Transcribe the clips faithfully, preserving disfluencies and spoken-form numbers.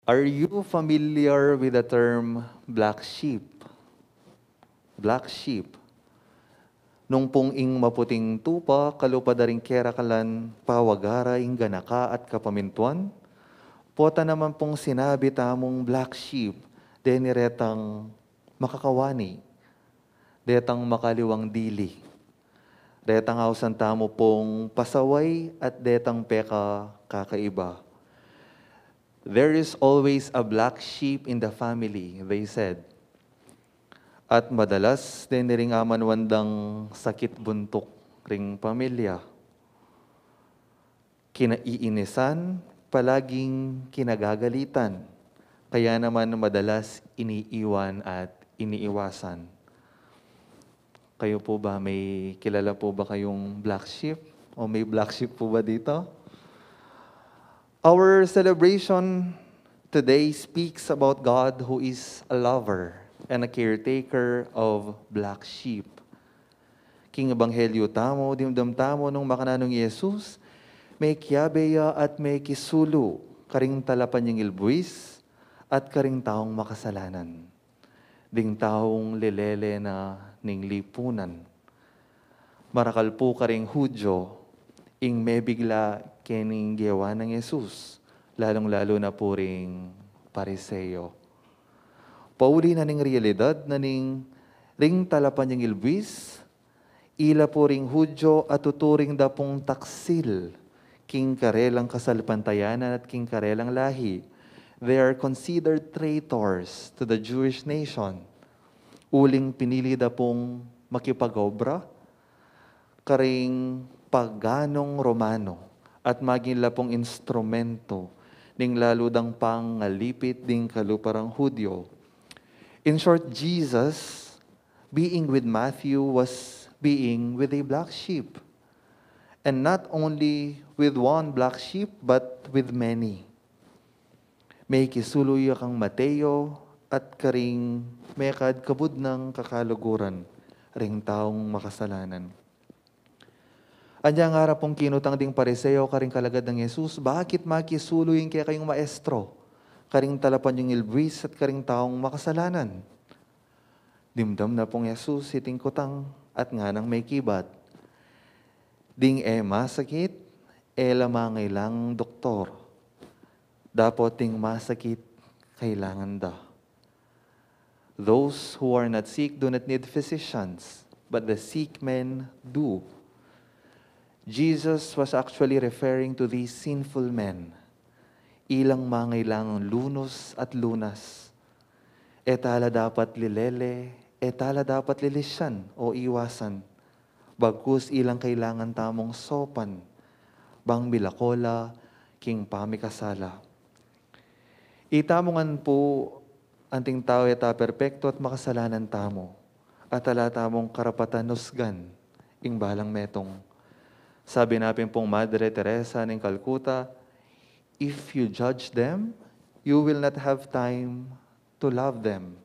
Are you familiar with the term black sheep? Black sheep. Nung pung ing maputing tupa, kalupa da ring kerakalan, pawagara ing ganaka at kapamintuan, pota naman pung sinabi tamung black sheep, deni retang makakawani, detang makaliwang dili, detang ausan tamu pung pasaway at detang peka kakaiba. "There is always a black sheep in the family," they said. At madalas deni ring amanwan dang sakit buntuk ring pamilya. Kinaiinisan, palaging kinagagalitan, kaya naman madalas iniiwan at iniiwasan. Kayo po ba, may kilala po ba kayong black sheep? O may black sheep po ba dito? Our celebration today speaks about God who is a lover and a caretaker of black sheep. King ebanghelyo tamu, dimdam tamu nung makananu i Jesus, mekiabe ya at mekisulu karing talapanyingil buis at karing taung makasalanan, ding taung lilele na ning lipunan. Marakal pu karing Hudyo ing mebigla kening gewa nang Jesus, lalung-lalu na pu ring Pariseo. Pauli na ning realidad na ning ring talapanyingil buis, ila pu ring Hudyo a tuturing da pung taksil king karelang kasalpantayanan at king karelang lahi. They are considered traitors to the Jewish nation. Uling pinili da pung makipag-obra karing paganong Romano at maging la pung instrumento ning lalu dang pangalipit ding kalupa rang Hudyo. In short, Jesus, being with Matthew, was being with a black sheep. And not only with one black sheep, but with many. Mekisulu ya kang Mateo at karing mekad kabud nang kakaluguran, ring taung makasalanan. Anya ngara pung kinutang ding Pariseo karing kalagad nang Jesus, "Bakit makisulu ing kekayung maestro karing talapanyingil buis at karing taung makasalanan?" Dimdam na pung Jesus iting kutang at nganang mekibat, "Ding e masakit, e la mangailangang doktor. Dapot ding masakit, kailangan da." Those who are not sick do not need physicians, but the sick men do. Jesus was actually referring to these sinful men. Ilang mangailangang lunus at lunas. E tala dapat lilele, e tala dapat lilisyan o iwasan. Bagkus ilang kailangan tamung sopan, bang milako la king pamikasala. Itamu ngan pu, anting tau e ta perpekto at makasalanan tamu, at ala tamung karapatan usgan ing balang metung. Sabi na pin pung Madre Teresa ning Calcutta, "If you judge them, you will not have time to love them."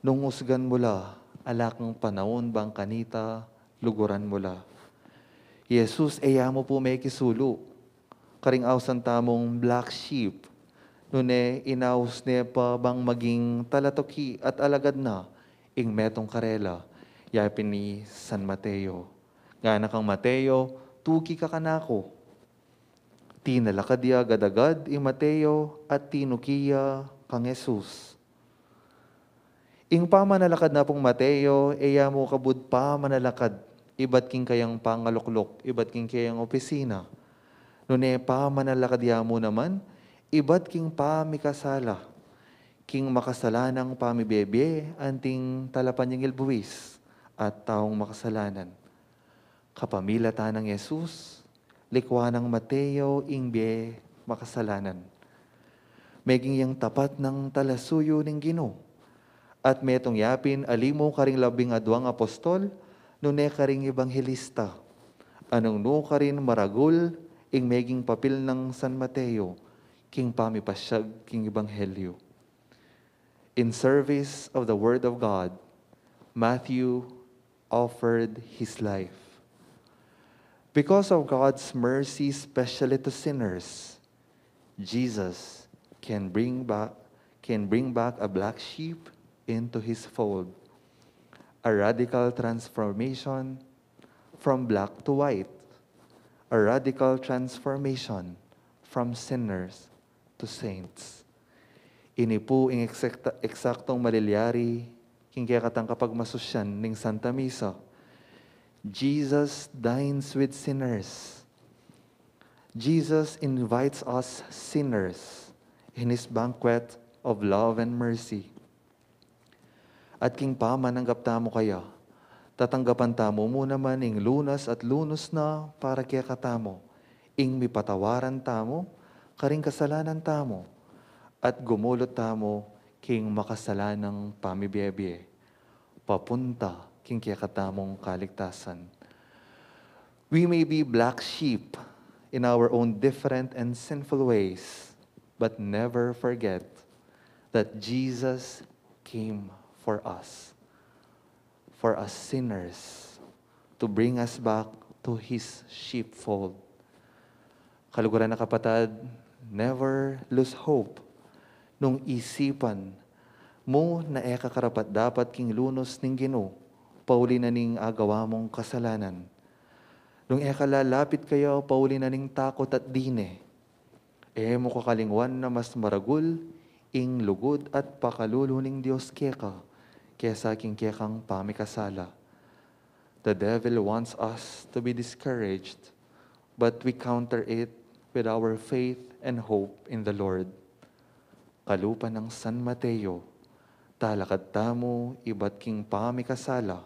Nung usgan mu la, ala kang panaun bang kanita luguran mu la. Jesus, e ya mu pu mekisulu karing ausan tamung black sheep, nune inaus ne pa bang maging talatuki at alagad na ing metung karela. Ya pin i San Mateo, ngana kang Mateo, "Tuki ka kanaku." Tinalakad ya agad-agad i Mateo at tinuki ya kang Jesus. Ing pamanalakad na pung Mateo, e ya mu kabud pamanalakad ibat king kayang pangalukluk, ibat king kayang opisina. Nune pamanalakad ya mu naman ibat king pamikasala, king makasalanang pamibie-bie anting talapanyingil buis at taung makasalanan. Kapamilatan nang Jesus, likuan nang Mateo ing bie makasalanan. Meging yang tapat nang talasuyu ning Ginu. At metung ya pin alimu karing labing aduang apostol, nune karing ebanghelista. Anung nu karin maragul ing meging papil nang San Mateo king pamipasyag king ebanghelyo. In service of the Word of God, Matthew offered his life. Because of God's mercy, especially to sinners, Jesus can bring back can bring back a black sheep into his fold. A radical transformation from black to white. A radical transformation from sinners to saints. Ini pu ing eksakta-, eksaktong malilyari king kekatang kapagmasusyan ning Santa Misa. Jesus dines with sinners. Jesus invites us sinners in his banquet of love and mercy. At king pamananggap tamu kaya, tatanggapan tamu mu naman ing lunas at lunus na para kekatamu, ing mipatawaran tamu karing kasalanan tamu, at gumulut tamu king makasalanang pamibie-bie papunta king kekatamung kaligtasan. We may be black sheep in our own different and sinful ways, but never forget that Jesus came for us, for us sinners, to bring us back to His sheepfold. Kaluguran a kapatad, never lose hope nung isipan mu na e ka karapat-dapat king lunus ning Ginu pauli na ning agawa mung kasalanan. Nung e ka lalapit kaya pauli na ning takut at dine, e mu kakalingwan na mas maragul ing lugud at pakalulu ning Dios keka kesa king kekang pamikasala. The devil wants us to be discouraged, but we counter it with our faith and hope in the Lord. Kalupa nang San Mateo, talakad tamu ibat king pamikasala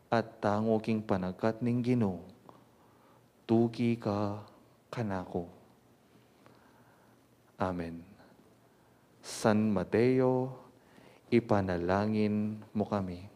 at tangu king panagkat ning Ginu, tuki ka kanaku. Amen. San Mateo, ipanalangin mu kami.